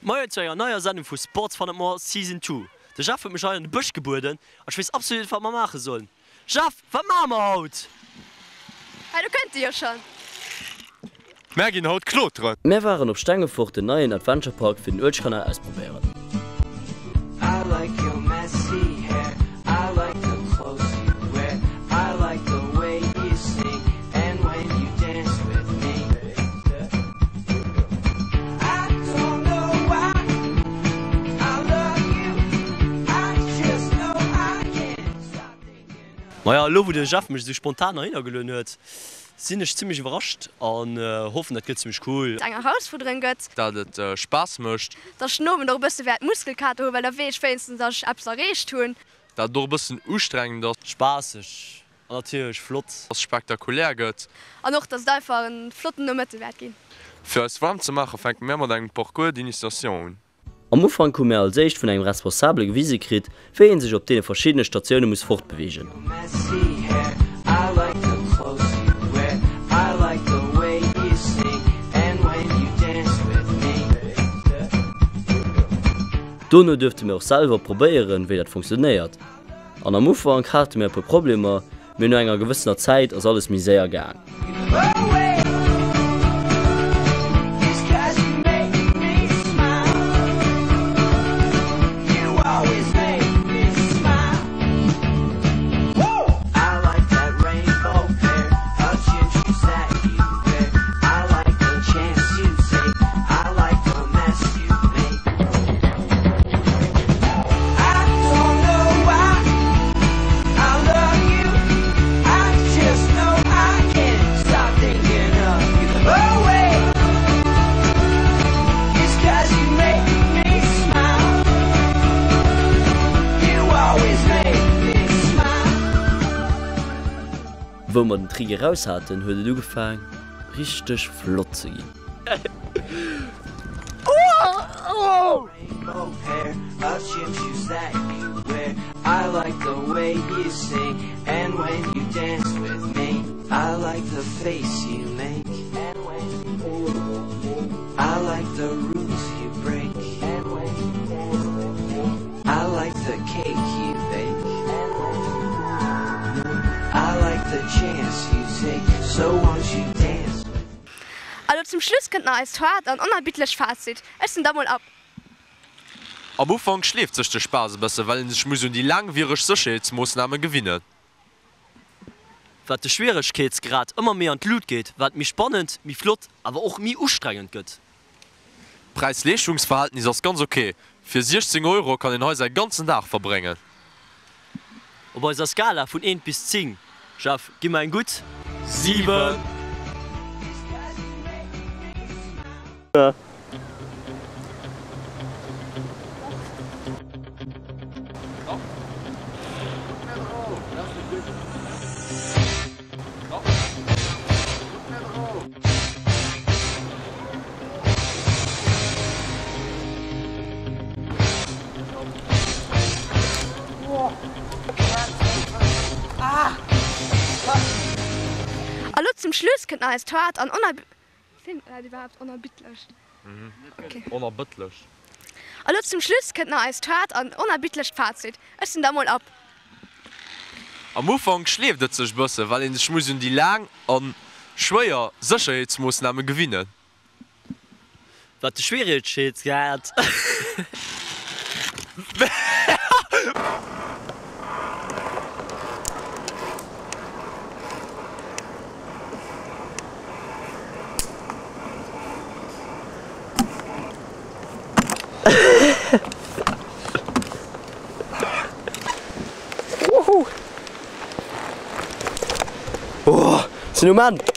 Moien zu enger neier Sendung vu Sports Fun and More Season 2. De Jeff huet mech hei an de Bësch gebueden an ech weess absolut net wat mer maache sollen. Jeff, wat maache mer haut? Hei do kënnt e jo schonn. Mär ginn haut kloteren. Mär waren op Stengefort den neien Adventure Park fir den Uelchkanal ausprobéieren. Maja, elo wou de Jeff mech esou spontan heihinner gelueden huet, sinn ech zimmlech iwwerrascht an hoffen dat gëtt zimmlech cool. Eng Erausfuerderung gëtt. Dat et Spaass mécht. Dass ech den Owend och e bësse wäert Muskelkater hunn, well da weess ech wéinstens, dass ech eppes erreecht hunn. Dat et och e bëssen ustrengend ass. Spaasseg an natierlech flott. Dass spektakulär gëtt. An och, dass et einfach e flotten Nomëtte wäert ginn. Fir eis waarm ze maachen, fänke mär mat engem Parcours d'initiation un. Am Ufank hu mär als éischt vun engem Responsabele gewise kritt, wéi een sech op deene verschiddene Statioune muss fortbeweegen. Dono duerfte mir och selwer probéieren, wéi dat funktionéiert. An am Ufank hate mir e puer Problemer, mee no enger gewëssener Zäit ass alles méi séier gaang. Wou mer den Trick eraus haten, huet et ugefaang richteg flott ze ginn. A lo zum Schluss kënnt nach eist haart an onerbiddlech Fazit. Ech sinn da mol ab. Am Ufank schleeft sech de Spaass e bësse well een sech muss un déi laangwiereg Sécherheetsmoossname gewinnen. Wat de Schwieregkeetsgrad ëmmer méi an d'Lut geet, wat méi spannend, méi flott, awer och méi ustrengend gëtt. D'Präis-Leeschtungsverhältnis ass ganz ok, fir 16 Euro kann een hei säi ganzen Dag verbréngen. Op eiser Skala vun 1 bis 10, Jeff, gi mer eng gutt 7! A lo zum Schluss kënnt nach eist haart an onerb. Seet een dat iwwerhaapt onerbiddlecht? Ok. Onerbëttlech. A lo zum Schluss kënnt nach eist haart an onerbiddlecht Fazit. Ech sinn da mol ab. Am Ufank schleeft et sech bëssen, well een sech muss un déi laang an schwéier Sécherheetsmoossname gewinnen. Wat de Schwieregkeetsgrad. Woohoo! Oh, sinn um Enn!